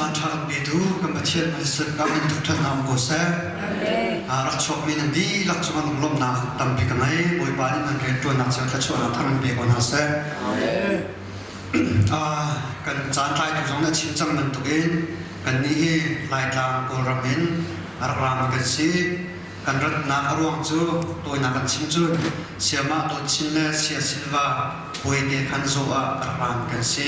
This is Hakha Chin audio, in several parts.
caan ṭha kan petu kan Pathian hmaisat ah min thangṭhatnak um ko seh. Rak chuakmi nan dihlak cungah lunglawmhnak tampi ka ngei. Bawipa nih nan rianṭuannak cio thluachuahnak thar in pe ko hna seh. Kan caan tlaitu zong na chim cang bantukin kannih hi Laitlang Kawlram in a rak rami kan si. Kan ratnak a ruang cu tawinak kan chim cun Siamah Dawt Chin le Sia Silva puai te khan zawh ah rak rami kan si.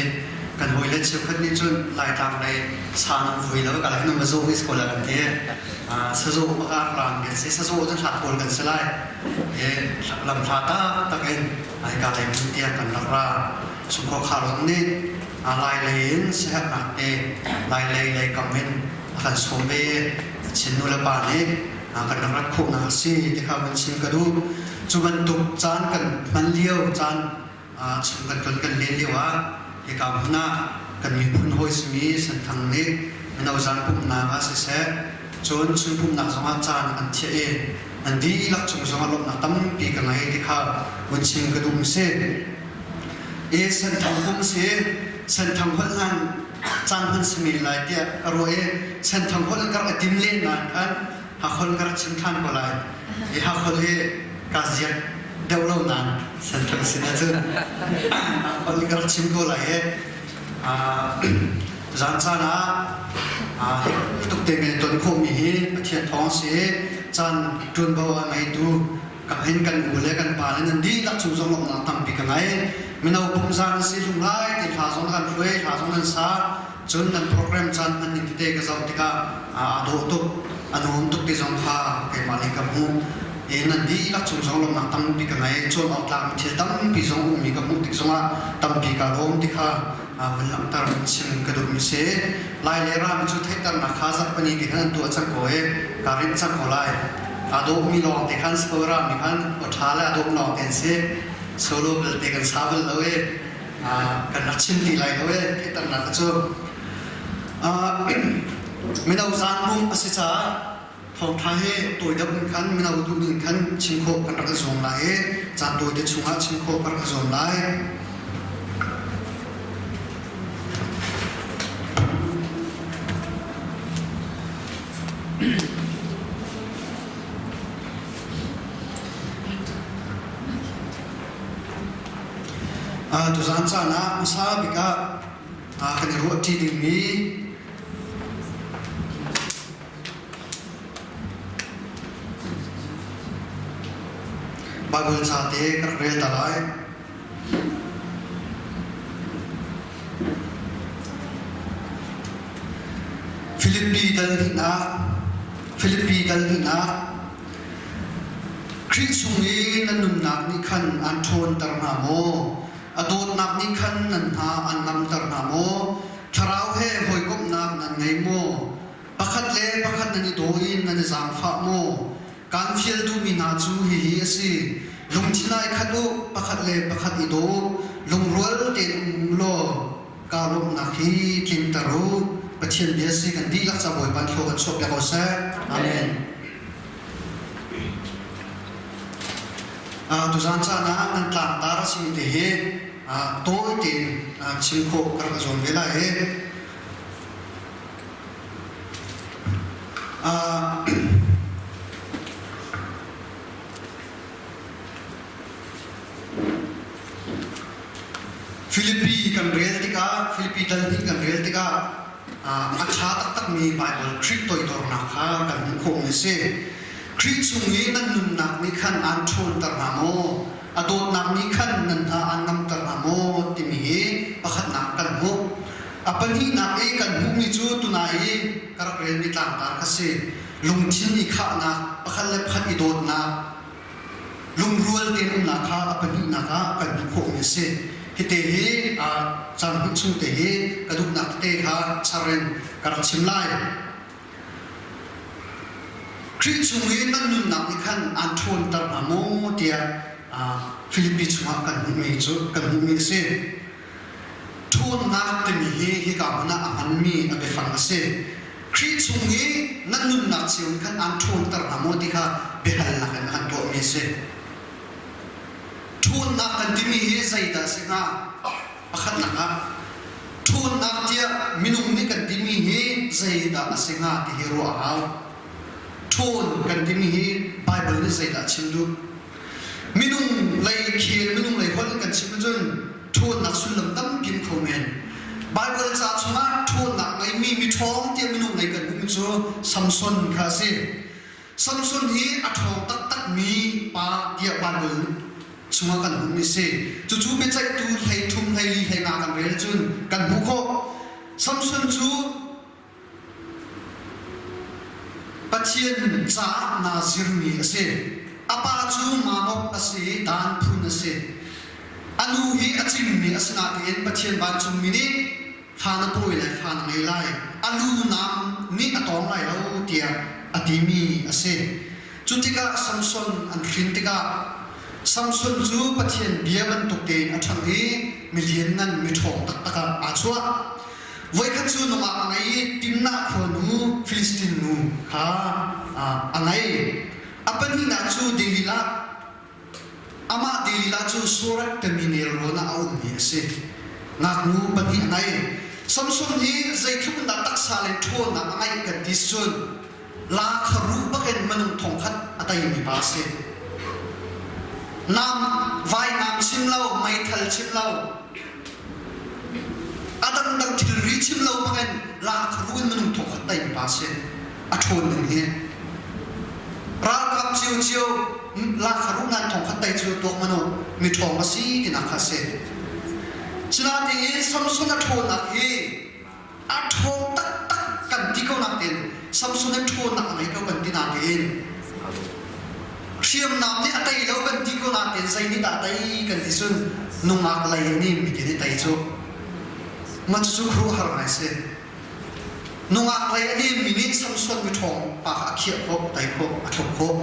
Kan hawile cheukhat nih cun Laitlang lei sa nan vui lo ka nan va zawh hi ko la kan ti. Sazawh bak ah rak rami kan si. Sazawh cun hlat kawl kan si lai. Lam hla taktak in hika lei hmun tiang kan rak ra. Chungkhar khar zong nih Lai lei in siaherhnak te Lai lei lei kam in a kan sawm ve. Chin nu le pa nih kan rak rat khawhnak a si ti kha van chim ka duh. Cu bantuk caan kan hman lio caan chung kan ton kan len lio ah hika hmun ah kan miphun hawi simi Senthang nih mino zaan pumhnak ah siseh cun chun pumhnak zongah caan an thiah i nan dihlak cung zongah lawmhnak tampi ka ngei ti kha vun chim ka duh mi si. I Senthang pum si Senthang holh hlan caan hman si men lai tiah ka ruah i Senthang holh ka rak i tim len nain khan Hakholh ka rak chim ṭhan ko lai. I Hakholh hi kaa ziak deuh lo nain Senthang sin ahcun Hakholh ka rak chim ko lai i zan caan ah hi tuk te kan i ton khawhmi hi Pathian thawng a si i caan ṭuanvo a ngeitu ka hin kan u le kan pa le nan dihlak cung zong lawmhnak tampi ka ngei. Mino pumzan na si hlung lai ti hla zong na kan hruai, hla zong nan sa. Cun nan program caan hman ning tete ka zoh tikah aa dawh tuk, a nuam tuk ti zong kha keimah nih ka hmuh. I nan dihlak cung zong lawmhnak tampi ka ngei. Cawn awk tlakmi thil tampi zong ummi ka hmuh tik zongah tampi ka lawm ti kha vun langhter vun chim ka duhmi si. Lai le ram cu theihternak kha zarhpini te khan an tuah cang ko i kaa rinh cang ko lai. Aa dawhmi lawng te khan si ko rami khan aw ṭha le a dawh lawng te an si. Solo belte kan sa bal lo i kan rak chim ti lai lo i theihternak cu. Mino zaan pumh a si caah thawngṭha hi tawi deuh in khan mino duh ning khan chim khawh kan rak i zuam lai i caan tawite chungah chim khawh kan rak i zuam lai. Tuzaan caan ah hmasa bik ah kan i ruahṭi dingmi Baibal ca te ka rak rel ta lai. Filipi dal hnihnak Filipi dal hnihnak Khrih chung i nan nunnak nih khan aan ṭhawnter hna maw? A dawtnak nih khan nan hna aan ngamter hna maw? Thlarau he hawikomhnak nan ngei maw? Pakhat le pakhat nan i daw in nan i zaangfah maw? Kaan fial duhmi hna cu hihi a si: lungthin ai khat u, pakhat le pakhat i daw u, lungrual tein um u law kaa lawmhnak hi tlinter u. Pathian bia si kan dihlak ca Bawipa thlua kan chuahpiak ko seh. Amen. Tuzaan caan ah nan tlangtar a simi te hi tawi tein chim khawh ka rak i zuam ve lai i Filipi kan rel tikah Filipi dal hnih kan rel tikah a ṭha taktakmi Baibal Khrih toidornak kha kan hmuh khawhmi a si. Khrih chung i nan nunnak nih khan aan ṭhawnter hna maw? A dawtnak nih khan nan hna aan ngamter hna maw? timi hi pakhatnak kan hmuh. A pahnihnak i kan hmuhmi cu tunai i ka rak relmi tlangtar kha si. Lungthin i khahnak, pakhat le pakhat i dawtnak, lungrual tein umnak kha a pahnihnak ah kan hmuh khawhmi a si. Hite hi caan hmuh chung te hi ka duhnak tete kha char in ka rak chim lai. Khrih chung i nan nunnak nih khan aan ṭhawnter hna maw tiah Filipi chungah kan hmuhmi cu kan hmuhmi a si. Ṭhawnnak timi hi hika hmun ah a hmanmi a biafang a si. Khrih chung i nan nunnak cio in khan aan ṭhawnter hna maw ti kha biahalnak in a kan tuahmi a si. Ṭhawnnak kan timi hi zeidah a si hnga? Pakhatnak ah, ṭhawnnak tiah minung nih kan timi hi. zeidah a si hnga ti hi ruah a hau. Ṭhawn kan timi hi Baibal nih zeidah a chim duh? Minung lei khel, minung lei holh in kan chim ahcun ṭhawnnak sullam tampi um kho men. Baibal ca chungah ṭhawnnak ngeimi miṭhawng tiah minung lei kan hmuhmi cu Samson kha a si. Samson hi a ṭhawng taktakmi pa tiah Baibal chungah kan hmuhmi a si. Cucu biaceihtu 13, 14, 15 kan rel cun kan hmuh khawh. Samson cu Pathian caah naa zirmi a si. A pa cu Manok a si i Dan phun a si. A nu hi a cingmi a si nain Pathian vancungmi nih fa na pawi lai, fa na ngei lai, a lu naam nih a tawng lai lo tiah a timi a si. Cu tikah Samson an hrin tikah Samson cu Pathian bia bantuk tein a ṭhang i milianngan miṭhawng taktak ah aa chuah. Voikhat cu nungak a ngei i Timnah khuanu Filistin nu kha a ngei. A pahnihnak cu Delilah. Amah Delilah cu Sorek timi nelrawn ah a ummi a si. Ngaknu pahnih a ngei. Samson hi zeitluk in dah taksa le ṭhawnnak a ngeih kan ti cun la kha ruh bakin minung thongkhat a teimi pa a si. Nam vainam chim lo, meithal chim lo, A dangdang thilri chim lo bangin laa in minung thongkhat teimi pa si. A ṭhawn ning hi. Ralkap ciocio laa nan thongkhat tei cu tuak manu mi ṭhawng a si tinak kha a si. Sinain Samson a ṭhawnnak hi a ṭhawng taktak kan ti ko nakin Samson in ṭhawnnak a ngei ko kan ti nakin hriamnam nih a tei lo kan ti ko nakin zei nih dah tei kan ti cun nungak lei nih mi nih tei cu ma cucu khuaruahhar ngai si nungak lei a nim mi nih Samson mi ṭhawng pa kha a khiah khawh tei khawh a thluk khawh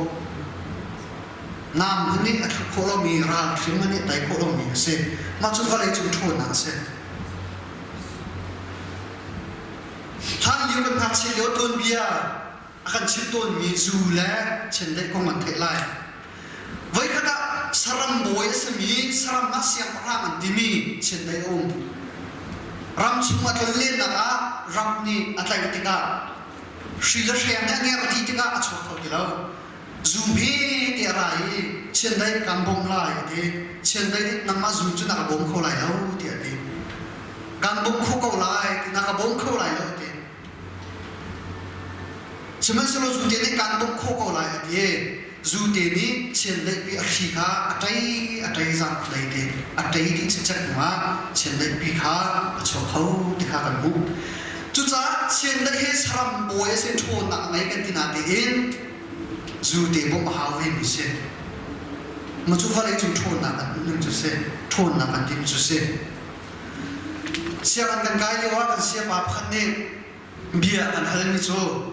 nam nih a thluk khawh lomi ral hrim nih tei khawh lomi a si mah cu vawlei cung ṭhawnnak a si Hlanlio kan ngakchia lio tuanbia a kan chimh tawnmi zu le chiandeih kong an theih lai. Voikhat ah saram bawi a simi saram ah siangpahrang an timi chiandeih a um. Ram chung a tlonlennak ah rap nih a tlaih tikah hri le hreng nih a ngerh dih tikah a chuak kho ti lo. Zu he ti a ra i chiandeih kan bawmh lai a ti. Chiandeih nih nangmah zu cu na ka bawm kho lai lo tiah a ti. Kan bawmh kho ko lai ti na ka bawm kho lai lo a ti. Sihmanhsehlaw zute nih kan bawmh khawh ko lai a ti. Zute nih chiandeihpi a hri kha a ṭei a ṭei zangkhlei ti a ṭei dih cikcek hnuah chiandeihpi kha a chuak kho ti kha kan hmuh. Cucaah chiandeih hi saram bawi a si ṭhawnnak a ngei kan ti natein zute bawmh a hau vemi si. Maw cu vawlei cung ṭhawnnak kan hmuh ning cu si, ṭhawnnak kan timi cu si. Sianginn kan kai lio ah kan sayapa pakhat nih bia an halmi cu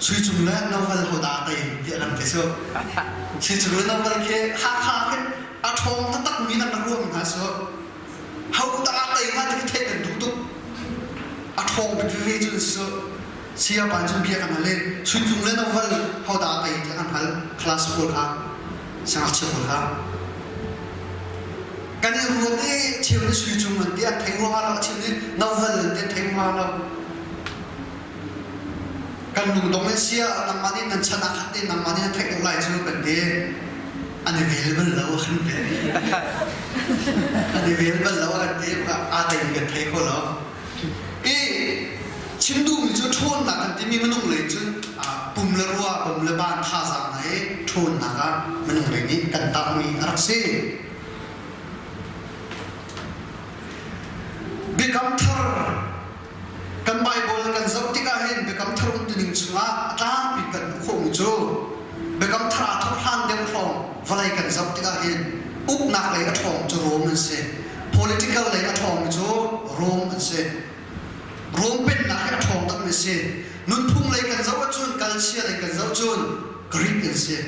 Sui Cung le Novel hodah tei tiah kan ti cu. Sui Cung le Novel khi Hakha khin a ṭhawng taktakmi nan rak ruahmi hna cu hodah tei hnga ti khi theih kan duh tuk. A ṭhawng bik veve cu an si cu. Sayapa cun bia kan hal i Sui Cung le Novel hodah tei tiah kan hal class pawl kha. Siangngakchia pawl kha kan i ruat i cheu nih sui cung an ti an thei huaha lo cheu nih novel an ti an thei huaha lo kan lungdong in sia nangmah nih nan chan ah khat te nangmah nih nan theih deuh lai cu kan ti an i vel bal lo kan ti an i vel bal lo kan ti aa tei kan thei kho lo I chim duhmi cu ṭhawnnak kan timi minung lei cun pum le rua, pum le ban thazaang hna hi ṭhawnnak ah minung lei nih kan tahmi a rak si. Biakam thar kan Baibal kan zoh tikah hin Biakam thar umtuning chungah a tlangpi kan hmuh khawhmi cu Biakam thar aa thawk hlan deuh hrawng vawlei kan zoh tikah hin uknak lei a ṭhawng cu Rom an si. Political lei a ṭhawngmi cu Rom an si. Rom pennak hi a ṭhawng takmi a si. Nunphung lei kan zoh ahcun Kalsia lei kan zoh cun Greek an si.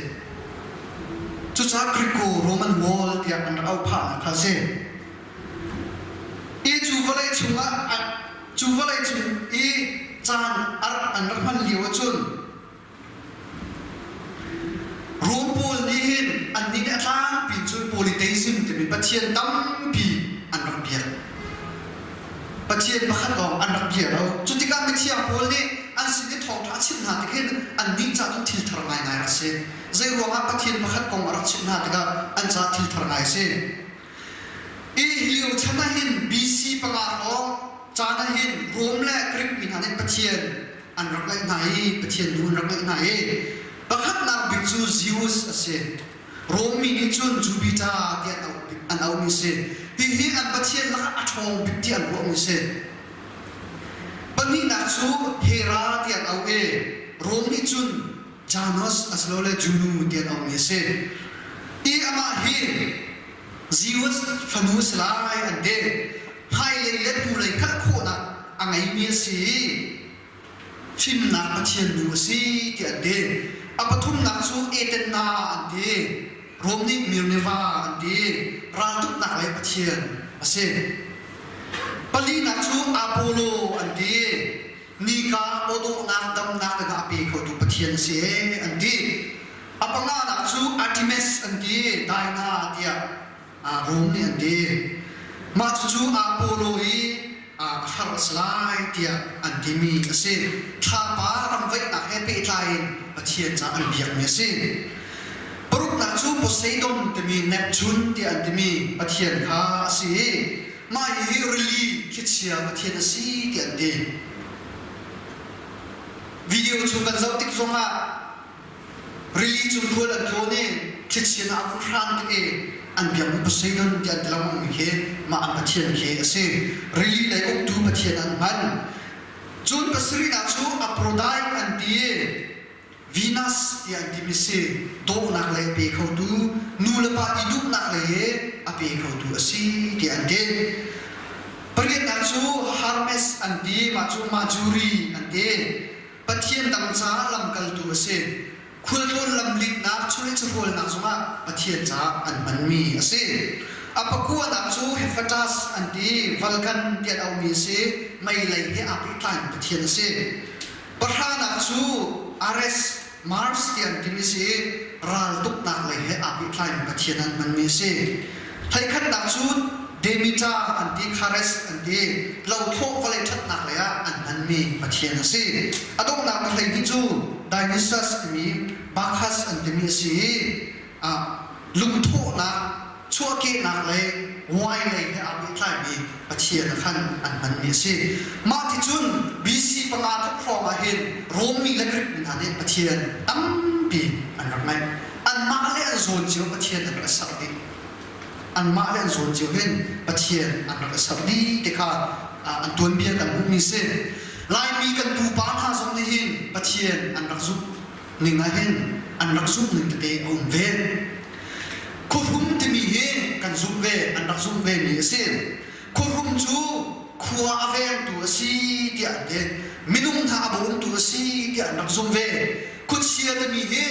Cucaah Greco-Roman Wall tiah an rak auh phahnak kha a si. I cu vawlei chungah cu vawlei chung i caan an rak hman lio ahcun Rom pawl nih hin annih nih a tlangpi cun polytheism timi pathian tampi an rak biak. Pathian pakhat lawng an rak bia lo. Cu tikah mithiang pawl nih an sin i thawngṭha a chimh hna tik hin annih ca cu thil thar ngaingai a si. Zei ruangah Pathian pakhat kong a rak chimh hna tikah an caah thil thar ngai a si. Hi lio chan ah hin BC panga hrawng caan ah hin Rom le Greek mi hna nih Pathian an rak ngeih hna i Pathian nu an rak ngeih hna i pakhatnak bik cu Zeus a si. Rom mi nih cun Jupiter tiah an auh an auhmi a si. Hihi an pathian lakah a ṭhawng bik tiah an ruahmi a si. Pahnihnak cu Hera tiah an auh i Rom nih cun Janus asilole Juno tiah an auhmi a si. I amah hi Zeus fanu a si lai an ti. Hmailei le hnulei hngalh khawhnak a ngeimi a si i fimnak Pathian nu a si tiah an ti. A pathumnak cu Etenna an ti. Rom nih Mirneva an ti. Raltuknak lei Pathian a si. Palinak cu Apollo an ti. Nika awdawhnak damnak le a pe khotu Pathian a si ee an ti. A panganak cu Artemis an ti, Diana tiah Rom nih an ti. Mah cucu Apollo i a far a si lai tiah an timi a si. Thlapa ramvaihnak he pehtlai in Pathian caah an biakmi a si. Paruknak cu Poseidon timi Neptune tiah an timi Pathian kha a si i mah hihi rili thlichia Pathian a si tiah an ti. Video chung kan zoh tik zongah Rili cung khual an tlawn i thlichia ah an hran tik i an biakmi Poseidon ti an ti lengmangmi khi mah an pathian khi a si. Rili lei uktu pathian an hman. Cun pasarihnak cu Aphrodite an ti i Venus tiah an timi si. Dawhnak lei a pe khotu, nu le pa i duhnak lei i a pe khotu a si tiah an ti. Pariatnak cu Hermes an ti, mah cu Majuri an ti. Pathian dang caah lamkaltu a si. Khualtlawn lamlitnak chawleh chawhrawlnak zongah Pathian caah an hmanmi a si. A pakuanak cu Hephatas an ti, Vulcan ti an auhmi a si, meilei he aa pehtlaimi Pathian a si. Pahranak cu Ares, Mars ti an timi a si i raltuknak lei he aa pehtlaimi Pathian an hmanmi a si. Theikhatnak cu Demeter an ti, Khares an ti, lothlawh vawlei ṭhatnak lei ah an hmanmi pathian a si. A donghnak 12 cu Dionysus timi Bacchus an timi a si i lungthawhnak, chuahkehnak le wine lei he aa pehtlaimi pathian ah khan an hmanmi a si. Mah ti cun BC panga tluk hrawng ah hin Rom mi le Greek mi hna nih pathian tampi an rak ngeih. Anmah le an zawn cio pathian an rak ser dih. Anmah le an zawn cio hin Pathian an rak i ser dih ti kha an tuanbia kan hmuhmi si. Laimi kan pupa hna zong nih hin Pathian an rak zumh ning ah hin an rak zumh ning tete a um ve. Khuahrum timi hi kan zumh ve, an rak zumh ve mi a si. Khuahrum cu khua a vengtu a si tiah an ti. Minung hna a bawmtu a si tiah an rak zumh ve. Khuachia timi hi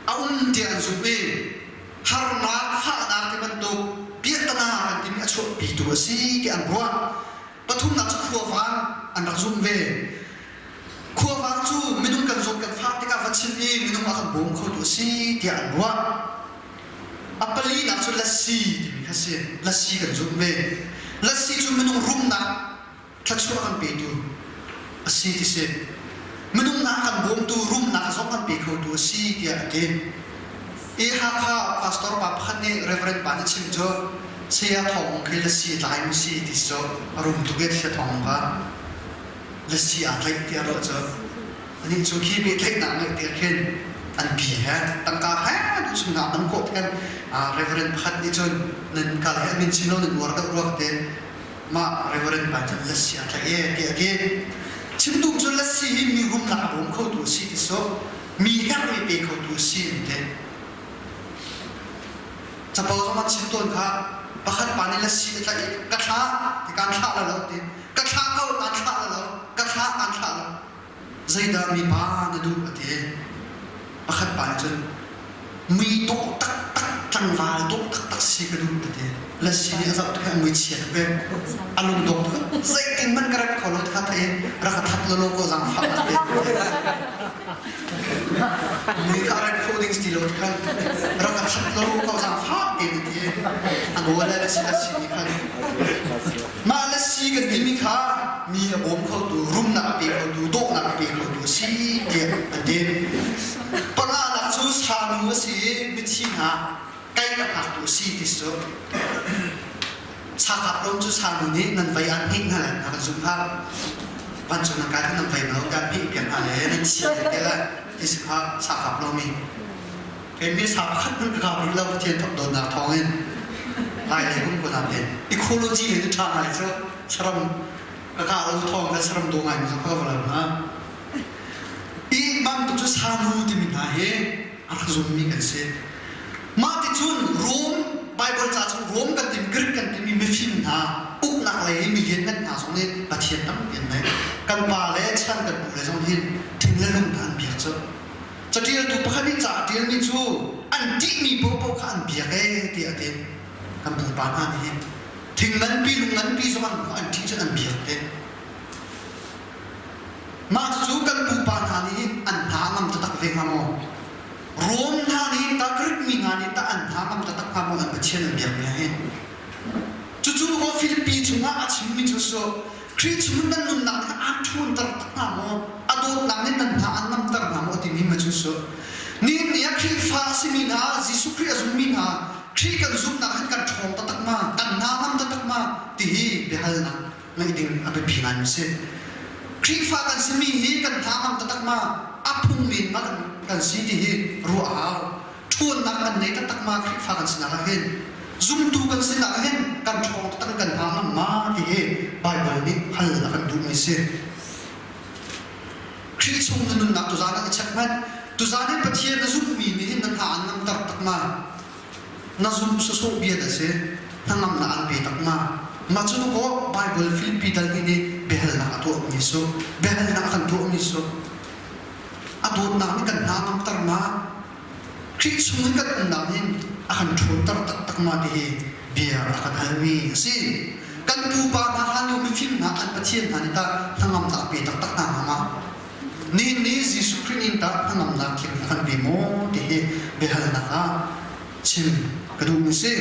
a um tiah an zumh i harnak fahnak ti bantuk piahtana kan timi a chuahpitu a si tiah an ruah. Pathumnak cu khuavang an rak zumh ve. Khuavang cu minung kan zawt kan fah tikah va chim i minung a kan bawm khotu a si tiah an ruah. A palinak cu lassi timi kha si. Lassi kan zumh ve. Lassi cu minung rumnak thluachuah kan petu a si ti si. Minung hna kan bawmtu rumnak zong kan pe khotu a si tiah a ti. I Hakha pastor pa pakhat nih Reverend pa nih chim cu saya thawng khi lasi tlai mu si ti cu a rum tuk i thlia thawng kha lasi aa tlaih tiah ruah cu anih cu khi pehtlaihnak ngeih tiah khin an pi he tangka he duh chung hna an kawh khan Reverend pakhat nih cun nan kal he min chim lo nan uar deuh ruak te Mah Reverend pa cun lassi a tlaih ee tiah a ti. Chim duh cu lassi hi mi rumnak a bawm khotu a si ti sawh, mi herhmi pe khotu a si an ti. Capo zong an chim tawn kha pakhat pa nih lassi a tlaih i ka thlah ti kaan thlah la lo ti. Ka thlah ko aan thlah la lo, ka thlah aan thlah lo. Zeidah mipa na duh a ti. Pakhat pa nih cun mui dawh taktak tlangval dawh taktak si ka duh a ti. Lasi nih a zoh tikah mui chia tuk ve. A lung dawh tuk. Zeitin hmanh ka rem kho lo tikah thei rak ka that lolo ko zaangfah a ti. Mui kha a rem kho ding ti lo tikhan rak ka that lolo ko zaangfah te a ti. A nawl le lasi lasi nih khan mah lasi. Si kan timi kha mi a bawm khotu, rumnak a pe khotu, dawhnak a pe khotu a si tiah an ti. Panganak cu sanu a si i mithi hna kai a hngaktu a si ti cu. Sakap lawm cu sanu nih nan vei an hngih hna le na kan zumh hlah. Vancung nan kai nan vei lo kan hngih piak hna le nan thi te le ti si kha sakap lomi. Keimi sa pakhat hmanh ka kap rih lo Pathian thawk dawtnak thawngin lai lei kum kun ah hin ecology he ṭha ngai cu saram ka kah lo thawng kan saram daw ngai mi zong ka va lo hna. I bantuk cu sanu timi hna hi a rak zummi kan si. Mah ti cun Rom Bible ca chung Rom kan timi Greek kan timi mifim hna uknak lei i mi lianngan hna zong nih Pathian tampi an nei. Kan pa le chan kan pu le zong hin thing le lung hna an biak cu. Caṭialtu pakhat nih ca a ṭialmi cu an ṭihmi paohpaoh kha an biak ee tiah a ti. Kan pupa hna nih hin thing nganpi lung nganpi zong an an ṭih cun an biak te. Mah cucu kan pupa hna nih hin an hna a ngam taktak ve hnga maw? Rom hna nih ta Greek mi hna nih tah an hna ngam taktak hnga maw an Pathian an biakmi ah hin? Cucu maw Filipi chungah a chimmi cu su Khrih chung nan nunnak nih aan ṭhawnter tak hnga maw? A dawtnak nih nan hna an ngamter hnga maw timi ma cu su. Nihin ni ah Khrihfa a simi hna, Jesuh Khrih a zummi hna, Khrih kan zumhnak hin kan ṭhawng taktak ma, kan hna ngam taktak ma ti hi biahalnak ngeih ding a biapi ngaimi a si. Khrihfa kan simi hi kan hna ngam taktak ma, a phung men ma kan si ti hi ruah a hau. Ṭhawnnak kan nei taktak ma Khrihfa kan sinak ah hin zumtu kan sinak ah hin kan ṭhawng taktak kan hna ngam ma ti hi Baibal nih hal a kan duhmi a si. Khrih chung na nunnak tuzaan ah i check hmanh. Tuzaan hi Pathian na zumhmi nih hin na hna an ngamter tak ma? Na zumh sawsawh bia dah si? Hnangamnak an pe tak ma? Mah cu kaw Baibal Filipi dal nih nih biahalnak a tuahmi su. Biahalnak a kan tuahmi su. A dawtnak nih kan hna ngamter ma? Khrih chung in kan umnak hin a kan ṭhawnter taktak ma ti hi bia a kan halmi a si. Kan pupa hna hlan lio mifim hna an Pathian hna nih tah hnangamnak pe taktak hna hnga ma? Nihin ni Jesuh Khrih nih tah hnangamnak tling a kan pe maw ti hi biahalnak ah chim ka duhmi si.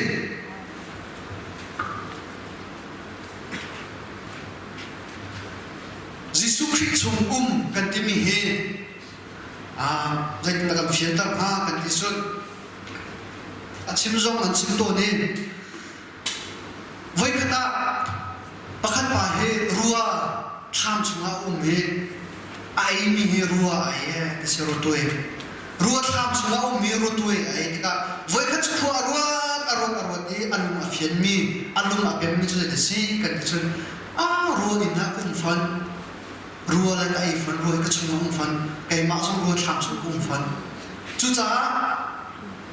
Jesuh Khrih chung um kan timi hi zeitin na kan fianter hnga kan ti sun. A chim zong an chim tawn i voikhat ah pakhat pa hi rua thlam chungah a um i a eimi hi rua a ei ee ti si rutui. Rua thlam chungah a ummi rutui a ei tikah voikhat cu khua a ruat a ruat a ruat i a lung a fianmi a lung a pemmi cu zei ti si kan ti cun ah rua inn ah ka um fon rua le ka ei fon rua hi ka chung ah um fon keimah zong rua thlam chung ka um fon cucaah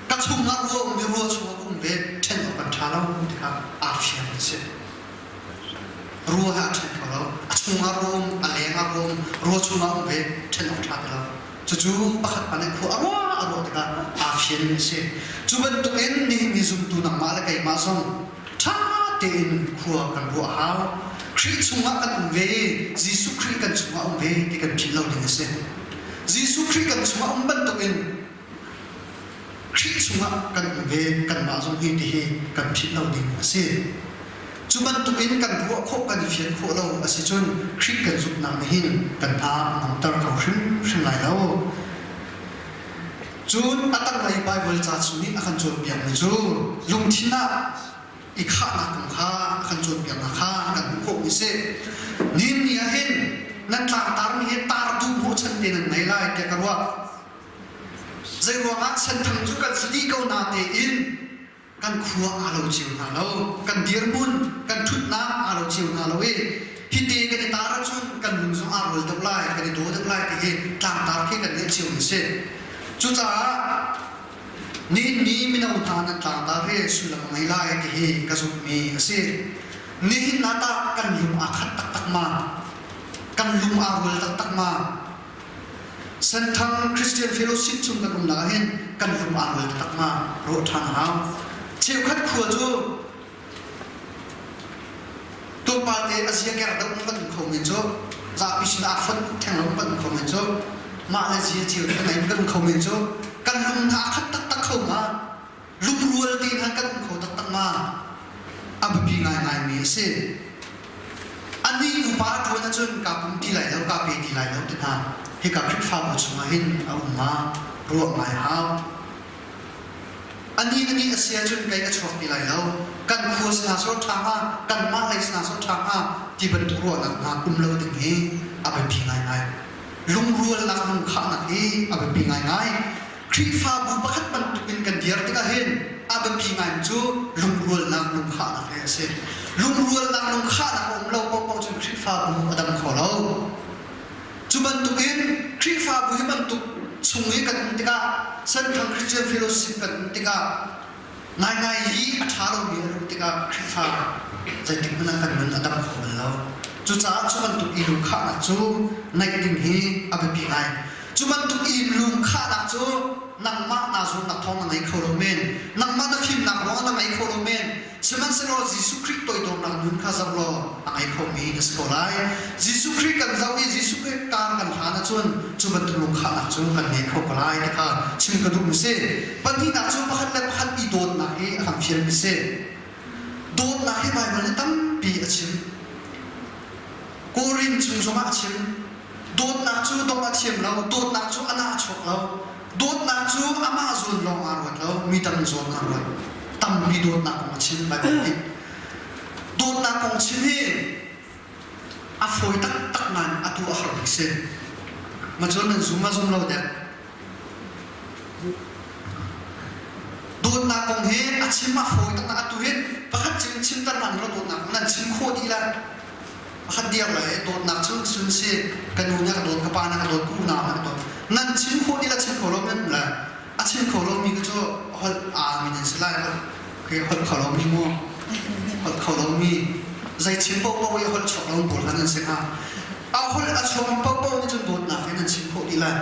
ka chungah rua um i rua chungah ka um ve ṭhen awk kan ṭha lo ti kha aa fiang a si rua he aa ṭhen kho lo a chungah rua um a leng ah rua um rua chungah um ve ṭhen awk ṭha ti lo cucu pakhat pa nih khua a ruah a ruah tikah aa fian a si cu bantukin nihin ni zumtu nangmah le keimah zong ṭha tein khua kan ruah a hau Khrih chungah kan um ve Jesuh Khrih kan chungah um ve ti kan philh lo ding a si Jesuh Khrih kan chungah um bantukin Khrih chungah kan um ve kanmah zong hi ti hi kan philh lo ding a si. Cu bantukin kan ruah khawh kan i fian khawh lo a si cun Khrih kan zumhnak nih hin kan hna a ngamter kho hrimhrim lai lo. Cun a tanglei Baibal ca chung nih a kan cawnpiakmi cu lungthin ah i khahnak kong kha a kan cawnpiaknak kha kan hmuh khawhmi a si. Nihin ni ah hin nan tlangtarmi hi tar duh hnawhchan te nan ngei lai tiah ka ruah. Zeiruangah senthang cu kan si dih ko na tein kan khua aa lo cio hna lo. Kan dirhmun, kan ṭhutnak aa lo cio hna lo i hiti kan i tar ahcun kan lung zong aa rual deuh lai, kan i daw deuh lai ti hi tlangtar khi kan ngeih cio mi si. Cucaah nihin ni mino hna nan tlangtar hi sullam a ngei lai ti hi ka zumhmi a si. Nihin ah tah kan lung aa khat taktak ma? Kan lung aa rual taktak ma? Senthang Christian Fellowship chung kan umnak ah hin kan lung aa rual taktak ma ruah ṭhan a hau. Cheukhat khua cu tlawmpal te a zia ker deuh kan um kho men cu zapi sin aa fonh theng lo kan um kho men cu mah le zia cio te kan kan um kho men cu kan lung hna a khat taktak kho ma lungrual te hna kan um kho taktak ma a biapi ngaingaimi a si. Anih upa a ṭuan ahcun kaa pum ti lai lo, kaa pe ti lai lo ti hna hika Khrihfabu chungah hin a um ma ruah ngai hau. Anih anih a si ahcun kei ka chuak ti lai lo. Kan khua si hna sawh ṭha hnga, kanmah lei si hna sawh ṭha hnga ti bantuk ruahnak hna um lo ding hi a biapi ngaingai. Lungrualnak lungkhahnak hi a biapi ngaingai. Khrihfabu pakhat bantukin kan dir tikah hin a biapi ngaimi cu lungrualnak lungkhahnak hi a si. Lungrualnak lungkhahnak a um lo paohpaoh cun Khrihfabu a dam kho lo. Cu bantukin Khrihfabu hi bantuk chung i kan um tikah Senthang Christian Fellowship kan um tikah ngaingai hi a ṭha lomi a luh tikah Khrihfa zeitik hmanh ah kan nun a dam kho bal lo. Cucaah cu bantuk i lungkhahnak cu naih ding hi a biapi ngai. Cu bantuk i lungkhahnak cu nangmah naa zuamnak thawng na ngei kho lo men. Nangmah na fimnak ruangah na ngei kho lo men. Sihmanhsehlaw Jesuh Khrih toidornak nun kha zoh law a ngei khomi na si ko lai. Jesuh Khrih kan zoh i Jesuh Khrih kar kan hlan ahcun cu bantuk lungkhahnak cu kan ngei kho ko lai ti kha chim ka duhmi si. Pahnihnak cu pakhat le pakhat i dawtnak hi a kan fialmi si. Dawtnak hi Baibal nih tampi a chim. Korin chung zongah a chim. Dawtnak cu dongh a thiam lo, dawtnak cu a nah a chuak lo. Dawtnak cu amah zawn lawng aa ruat lo, mi dang zawn aa ruat. Tampi dawtnak kong a chim Baibal nih. Dawtnak kong chim hi a fawi taktak nain atu a har bik si. Ma cun nan zum ma zum lo dek. Dawtnak kong hi a chim a fawi taktak atu hin pakhat chim chimter nan lo dawtnak kong nan chim khawh dih lai. Pakhat diar le dawtnak cu sun si ka nu nih a ka dawt ka pa nih a ka dawt ka unau nih a ka dawt nan chim khawh dih le chim kho lo nan le a chim kho lomi cu holh aa mi nan si lai holh khi holh kho lomi mu holh kho lomi zei chim paohpaoh i holh chuak lo pawl kha nan si hnga a holh a chuak paohpaoh nih cun dawtnak hi nan chim khawh dih lai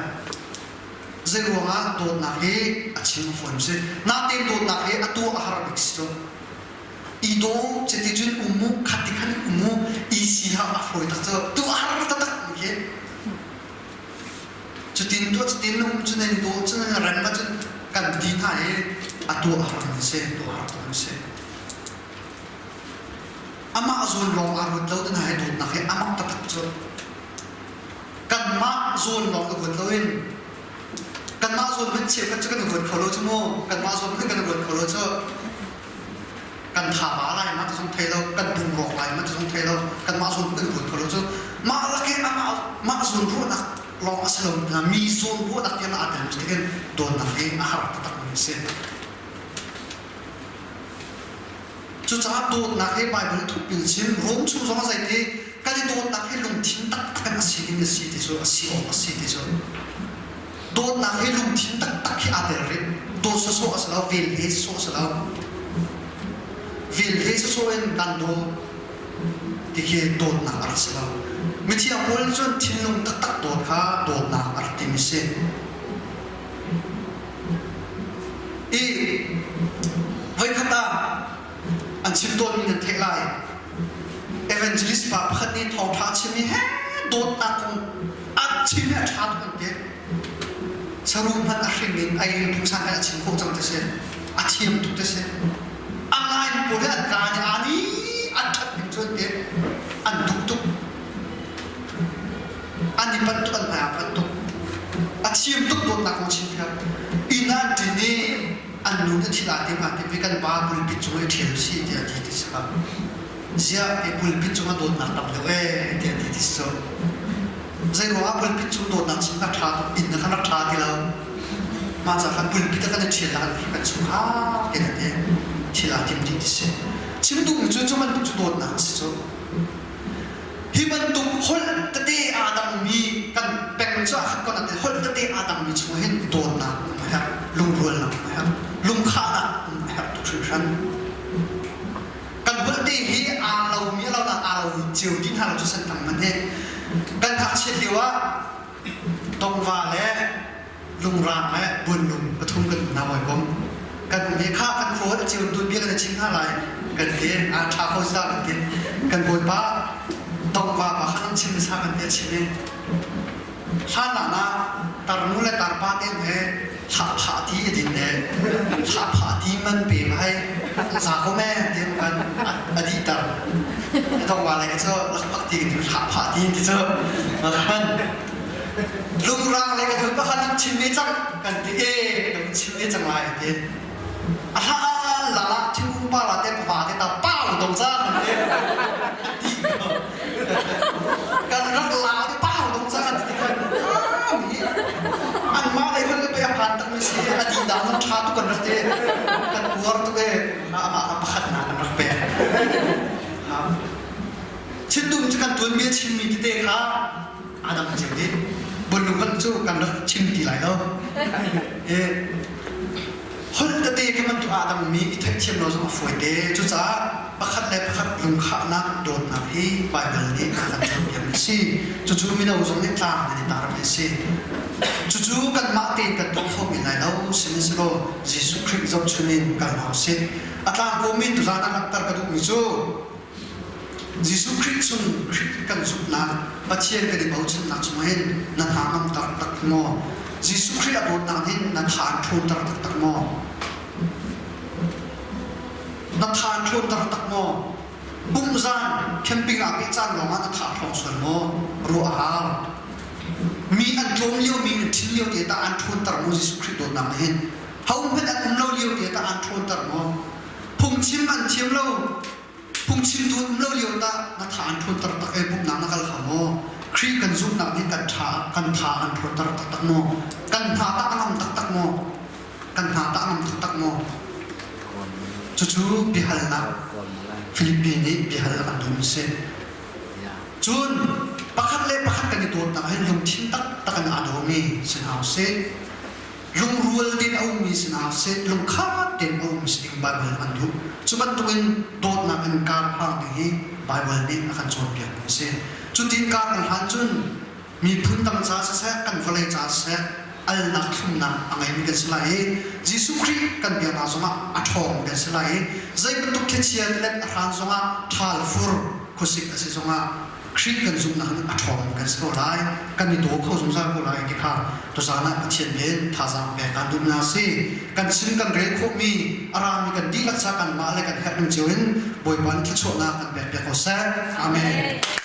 zei ruangah dawtnak hi a chim a fawi si natein dawtnak hi a tuah a har bik si cu i daw cuti cun um mu khat ti khan um mu i si ha a fawi tak cu tu a har taktak mi khi cutin tuah cutin um cu nan daw cu nan rem ahcun kan ti hna i a tuah har an si tuah har an si amah zawn lawng aa ruat lo te hna hi dawtnak hi amak taktak cu kanmah zawn lawng ka ruat loin kanmah zawn hmanh cheukhat cu kan i ruat kho lo cu mu kanmah zawn hmanh kan i ruat kho lo cu kan tha ba lai ma ti zong thei lo kan pum rawk lai ma ti zong thei lo kanmah zawn kan ruat kho lo cu mah lak i amah mah zawn ruahnak lawng a si lo mi zawn ruahnak tiang aa tel tikin dawtnak hi a har taktak mi a si Cucaah dawtnak hi Baibal thuk in chim Rom chung zong a zei ti kan i dawtnak hi lungthin taktak in a si ding a si ti cu a si awk a si ti cu dawtnak hi lungthin taktak hi aa tel rih dawt sawsawh a si lo vel he sawsawh a si lo vel he sawsawh in kan daw ti khi dawtnak a rak si lo mithiang Paul nih cun thinlung taktak dawt kha dawtnak a rak timi si I voikhat ah an chim tawnmi nan theih lai. Evangelist pa pakhat nih thawngṭha a chim i he dawtnak kong a chim i a ṭha tuk an ti. Saru hmanh a hring in ai phungsan khan a chim khawh cang ti si. A thiam tuk ti si. A ngai pawl hi an kaa nih aa ni an ṭhat ning cu an ti. An duh tuk. An i panh tuk an hmai aa panh tuk. A thiam tuk dawtnak kong chim thiam. Inn ah an ṭin i an nu nih thil aa tim aa tim i kan pa pulpit cung i ṭhial si tiah a ti ti si kha. Ziah i pulpit cung ah dawtnak tam deuh ee tiah a ti ti si cu. Zei ruangah pulpit cung dawtnak chim kha ṭha tuk inn kha rak ṭha ti lo. Mah ca khan pulpit ah kan i ṭhial kan kan chungkhar tiah a ti. Thil aa tim dih ti si. Chim duhmi cu cu bantuk cu dawtnak a si cu. Hi bantuk holh tete aa dangmi kan peng cu ah khat ko nain holh tete aa dangmi chung hin dawtnak um a herh, lungrualnak um a herh, lungkhahnak um a herh tuk hringhran. Kan holh te hi aa lomi a lo nain aa lo cio dih hna lo cu santang man hi. Kan ngakchiat lio ah dongva le lungrang le buanlung pathum kan um hna hawikom kan um i kha kan khuaholh a cio tuanbia kan i chim hna lai kan ti a ṭha ko sa kan ti kan bawipa dongva pa kha nan chim sa kan ti a chim i hlan ah tarnu le tarpa te he thlah phah ti. ti a din le thlahphah ti man pe hai za ko me ti kan a dih ter. Thong wa le cu lakphak ti kan thlahphah ti ti cu kan lungrang le kan pakhat in chim ve cang kan ti e kan chim ve cang lai ti. A hla la la thingkung pa la te pa te ta pau dong cang ti. Kan rak la ti pau dong cang ti kan anmah lei hmanh pei a phan takmi si a dih dah zong ṭha tuk kan rak ti kan uar tuk e amah kha pakhat hna kan rak pek. Chintum cu kan tuanbia chimmi tete kha a dang cio dih. Bunlung hmanh cu kan rak chim ti lai lo. E, holh tete kha bantuk aa dangmi i theihthiam lo zong a fawi te. Cucaah pakhat le pakhat lungkhahnak dawtnak hi Baibal nih a kan cawnpiakmi a si. Cucu mino zong nih tlang nan i tarmi a si. Cucu kanmah tein kan tuah kho men lai lo. Sihmanhsehlaw Jesuh Khrih zohchun in kal hna usih. A tlangkawmi tuzaan ah langhter ka duhmi cu Jesuh Khrih chung Khrih kan zumhnak Pathian kan i bochannak chungah hin na hna ngam taktak maw? Jesuh Khrih a dawtnak hin na tha an ṭhawnter taktak maw? Na tha an ṭhawnter tak maw? Pumzan camping ah peh caan lawngah na tha ṭhawng sual maw? Ruah a hau. Mi an tlawm lio mi an ṭhin lio te tah an ṭhawnter maw Jesuh Khrih dawtnak nih hin? Hohmanh an um lo lio te tah an ṭhawnter maw? Phungchim an thiam lo Phungchimtu um lo lio tah na tha an ṭhawnter tak i pumhnak na kal kho maw? Khrih kan zumhnak nih kan tha kan tha an ṭhawnter taktak maw? Kan hna tah a ngam taktak maw? Kan hna tah a ngam taktak maw? Cucu biahalnak Filipi nih biahal a kan duhmi a si. Cun pakhat le pakhat kan i dawtnak hin lungthin taktak in aa dawmi si hna usih. Lungrual tein a ummi si hna seh, lungkhat tein a ummi si ding Baibal an duh. Cu bantukin dawtnak in kar hlang ding hi Baibal nih a kan cawnpiakmi a si. Cutin kar kan hlan cun miphun dang ca siseh, kan vawlei ca siseh, alnak thlumnak a ngeimi kan si lai i Jesuh Khrih kan biaknak zongah a ṭhawngmi kan si lai i zei bantuk thlichia let a hran zongah ṭhal fur khuasik a si zongah Khrih kan zumhnak in a ṭhawng kan si ko lai, kan i daw kho zungzal ko lai ti kha tuzaan ah Pathian nih thazaang pek aan duh hna si. Kan chim kan rel khawhmi a rami kan dihlak ca kanmah le kan herh ning cio in Bawipa nih thluachuahnak kan pek piak ko seh. Amen.